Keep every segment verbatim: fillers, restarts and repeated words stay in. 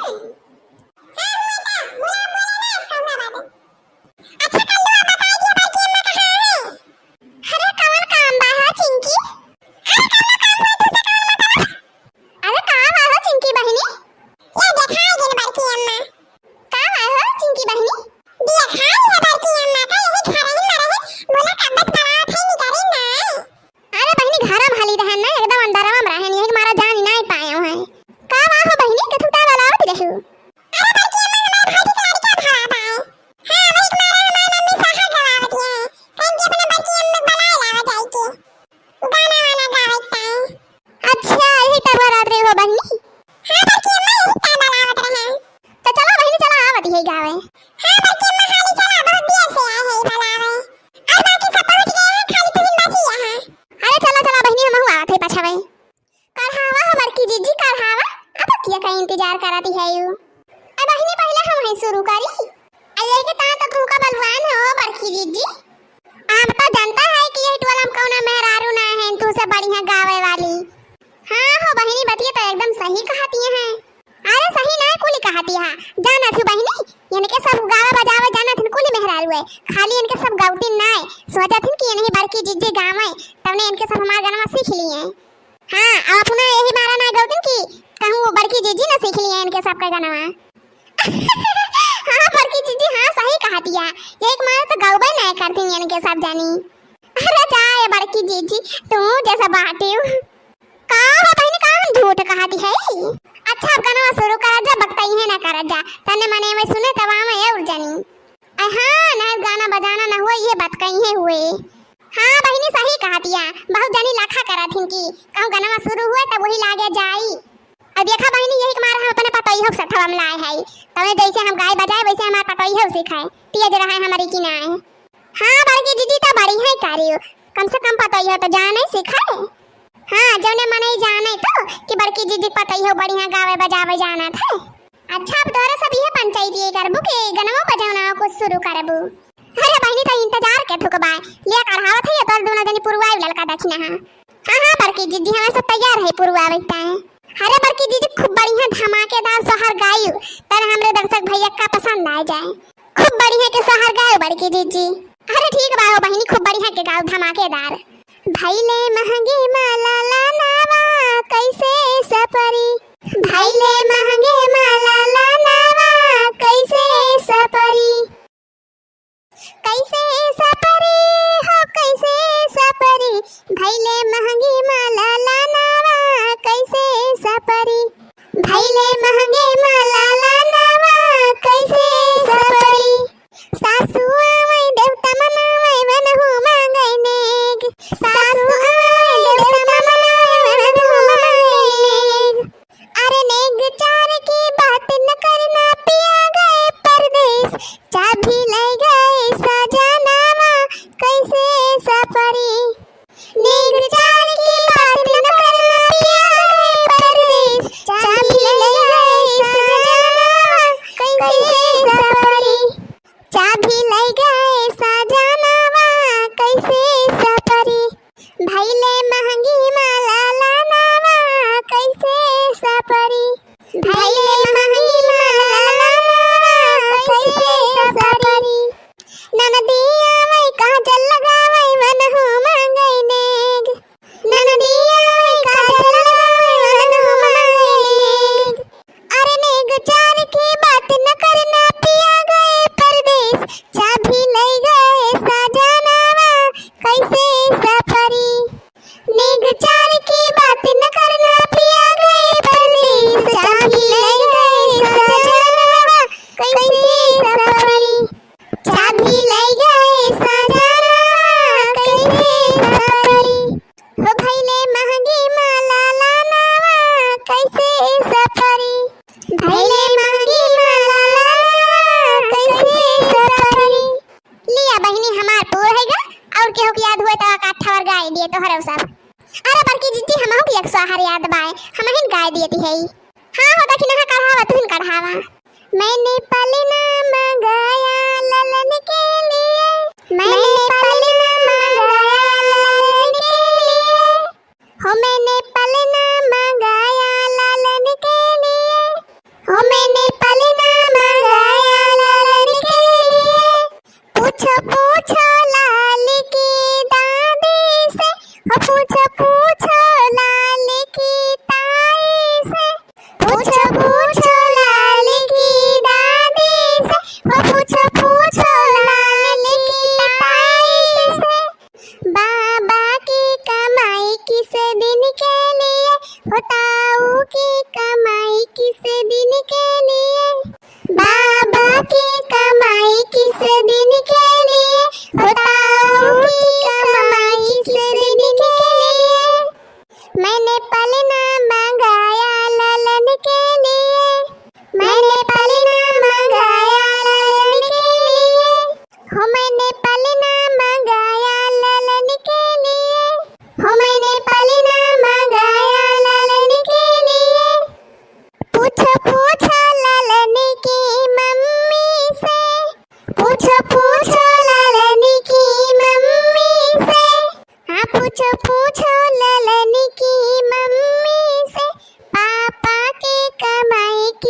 हाँ, हुआ था। बोला, बोला ना, कौन सा बात है? अच्छा, कल्लू, आप बताई कि बड़की अम्मा कहाँ है? अरे, कौन काम बा हो, चिंकी? अरे, कौन काम बा, तुझसे कौन मतलब? अरे, का बा हो, चिंकी बहिनी? ये देखाई दिन बड़की अम्मा। का बा हो, चिंकी बहिनी? देखाई है बड़की अम्मा, का यही घर ही में रहे? बोला, कब तक बरात है, निकरी ना? अरे बहिनी, घरम हाली रहन ना, एकदम अंदरवा में रहन, यही के मारा जानी नाई पाए हैं। का बा हो बहिनी, कथू का बोलावत रहू? अरे बड़की अम्मा, हमारे भाई के लड़का भरा बा। हाँ, वही के मारा हमार मम्मी शहर गवावत है। कहेन कि अपने बड़की अम्मा के बुलाए लावा जाई के। गाना वाना गावे के ताई। अच्छा, यही तब बोलावत रही हो बहिनी? हाँ बड़की अम्मा, यही तब बोलावत रहे। तो चला बहिनी, चला आवत है गावे। हाँ बड़की अम्मा, हाली चला, बहुत देर से आए हैं बुलावे। और बाकी सब पहुँच गए हैं, खाली तुम बची यहाँ। अरे चला, चला बहिनी, हमहू आवत है पछावे। कढ़ावा हो बड़की जीजी, कढ़ावा, अब किया का इंतजार करत है यू। अब बहिनी पहले हम ही शुरू करी। अरे के ता तो तू का बलवान हो बड़की जीजी। हम तो जानता है कि यही टोला में कौना मेहरारू ना है तू से बढ़िया गावे वाली। हाँ हो बहिनी, बतिया तो एकदम सही कहती है। अरे सही ना कुली कहती है, जानत हूँ बहिनी, इनके सब गावे बजावे जानत हन कुली मेहरारू है, खाली इनके सब गौतिन ना है, सोचत हन कि इन्हीं बड़की जीजी गावे, तबने इनके सब हमार गाना सीख लिए। हाँ, अब अपना यही मारा ना गौतिन कि कहूँ वो बड़की जीजी ना सीख लिए इनके सबका गाना। हाँ बड़की जीजी, हाँ सही कहती है, यही मारा तो गौबे ना करती इनके सब जानी। अरे जा ए बड़की जीजी, तू जैसा बाटिउ। का हो बहिनी, का हम झूठ कहती है? अच्छा, अब गाना शुरू करा जा, बकतई है ना करा जा, तने मने में सुने तब आवे और जानी। अरे हाँ, ना गाना बजाना ना हुए, ये बात कही है हुए। हाँ बहिनी, सही कहतिया, बहुत जनी लाखा करत हिन की कहूँ गनवा शुरू हुए तब वही लागे जाई। अब देखा बहिनी, यही के मारे हम अपने पतोहियो के सथवा में लाए है, तबे जैसे हम गाए बजाए वैसे हमार पतोहियो सीखे, तेज रहे हमारी की नाए। हाँ बड़की जीजी तो बड़ी है करियो, कम से कम पतोहियो तो जाने सीखे। हाँ, जौने मनई जाने तो कि बड़की जीजी के पतोहियो बढ़िया गावे बजावे जानत है। अच्छा, अब तोहरे सब इहे पंचायती करबू कि गनवा बजवना कुछ शुरू करबू? अरे बहिनी, तो इंतजार के थुक बाय, ले कढ़ावत है, तोर दोनों जनी पुरवाई ललका दक्षिणा है। हाँ, हाँ, बड़की जीजी, हमें सब तैयार है पुरवावे के। अरे बड़की जीजी, खूब बढ़िया धमाकेदार सोहर गायू, तन हमरे दर्शक भैया का पसंद आ जाए। खूब बढ़िया के सोहर गाओ बड़की जीजी। अरे ठीक बा हो बहिनी, खूब बढ़िया के गाओ धमाकेदार। भैले महंगी माला लानावा कैसे सपरी, भैले महंगी माला लानावा कैसे सपरी, कैसे सपरी हो कैसे सपरी, भैले महंगी माला लानावा कैसे सपरी, भैले महंगी माला लानावा कैसे सपरी। सासु आवै देवता मनावै वनहु मांगै नेग। सासु आवै देवता मनावै वनहु मांगै नेग। अरे नेग चार की बात न करना, पिया गए परदेस, चाभी लै गए सजनावा कैसे सपरी। नेग चार की बात न करना, पिया गए परदेस, चाभी लै गए सजनावा कैसे सपरी। चाभी लै गए सजनावा कैसे सपरी। भैले महंगी माला लानावा कैसे सपरी। भैले महंगी माला लानावा कैसे सपरी। ननदी आवै काजल लगावै वनहु मांगै नेग। ननदी आवै काजल लगावै वनहु मांगै नेग। अरे नेग चार की बात न करना, पिया गए परदेस, चाभी लै गए सजनावा कैसे सपरी। नेग चार की बात न करना, पिया गए परदेस, चाभी लै गए सजनावा कैसे सपरी। चाभी लै गए सजनावा कैसे सपरी। हो भैले महंगी माला लानावा कैसे सपरी। भैले महंगी माला लानावा कैसे सपरी। लिया बहिनी, हमार पूर है गा, और केहू के याद हुए तो अकाठा और गाय दिए तोहरे सब। अरे बड़की जीजी, हमहू के एक सोहर याद बाय, हमहिन गाय दिए ती है। हाँ हो, दखिनहा कढ़ावा, तुहिन कढ़ावा। मैंने पलना मंगाया ललन के लिए, मैंने पलना मंगाया ललन के लिए। हो मैंने पलना मंगाया लालन के लिए। हो मैंने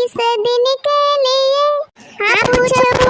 इस दिन के लिए। हाँ, पूछो,